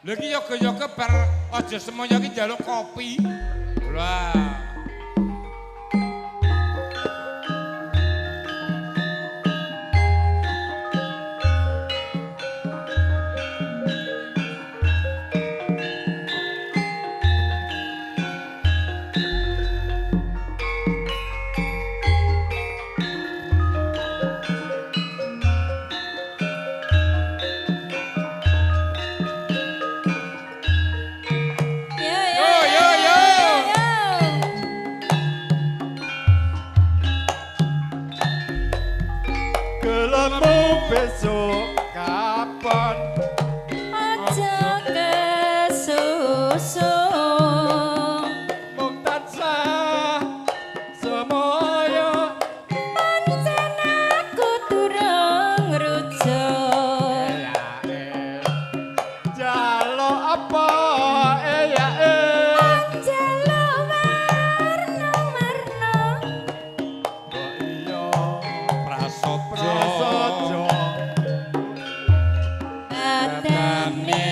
Lha iki yoga-yoga bar aja semoyo iki njaluk kopi. Lah. Yo. Yo, yo, yo. Yo. Gelemu besok kapan? Aja kesusu. Mung tansah semoyo. Pancen aku durung rujuk. Jaluk apa ya eh? Jaluk warna-warna. Kok iya Prasojo. prasaja. Badane.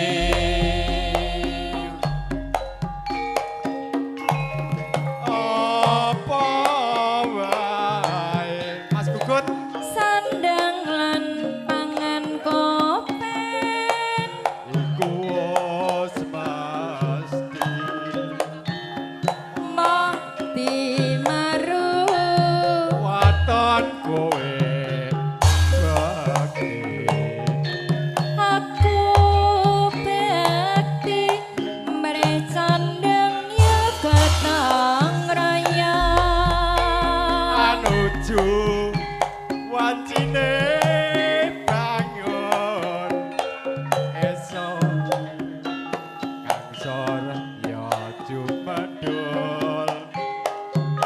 Apa wae Mas Gugut? Sandang lan pangan kopen. Iku wis mesti. Moh dimaru. Waton kowe bekti. Aku bekti mreh candheng yoga tong raya. Anuju wancine bangun esok kangsor ya jumedul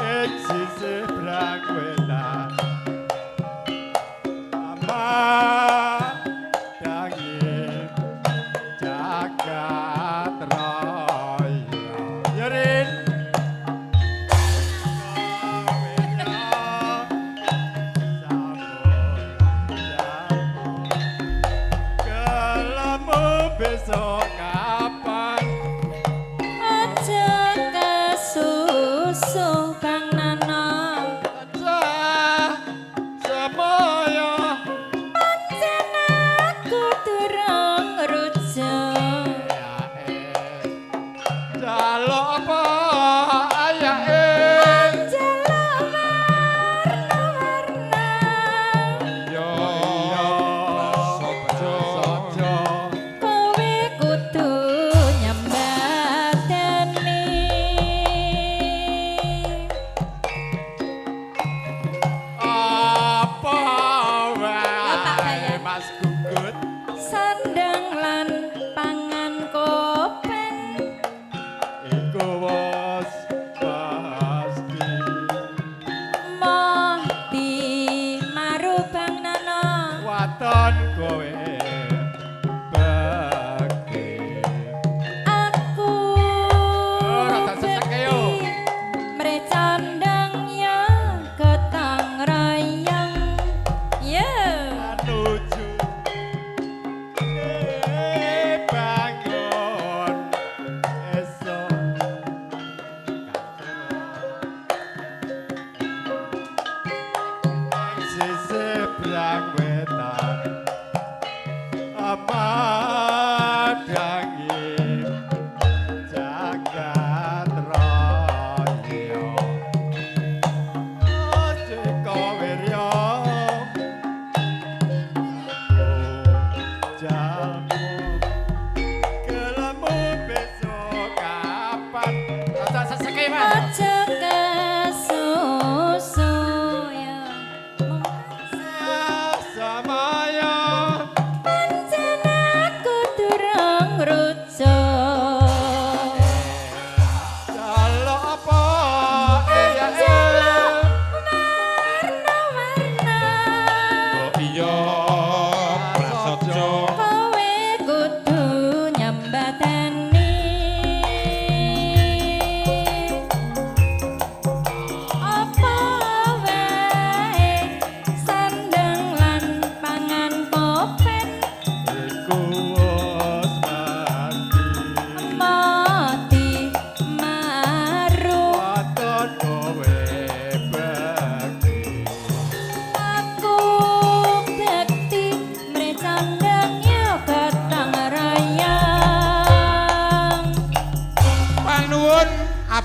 ing sisih brangwetan amadangin jagat raya ya Rin. Gelemu besok kapan? Aja kesusu Kang Nana. Tansah semoyo. Pancen aku durung rujuk. Jaluk apa ayake? Jaluk warna-warna. Yo. Prasaja. Kowe kudu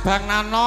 Abang Nano.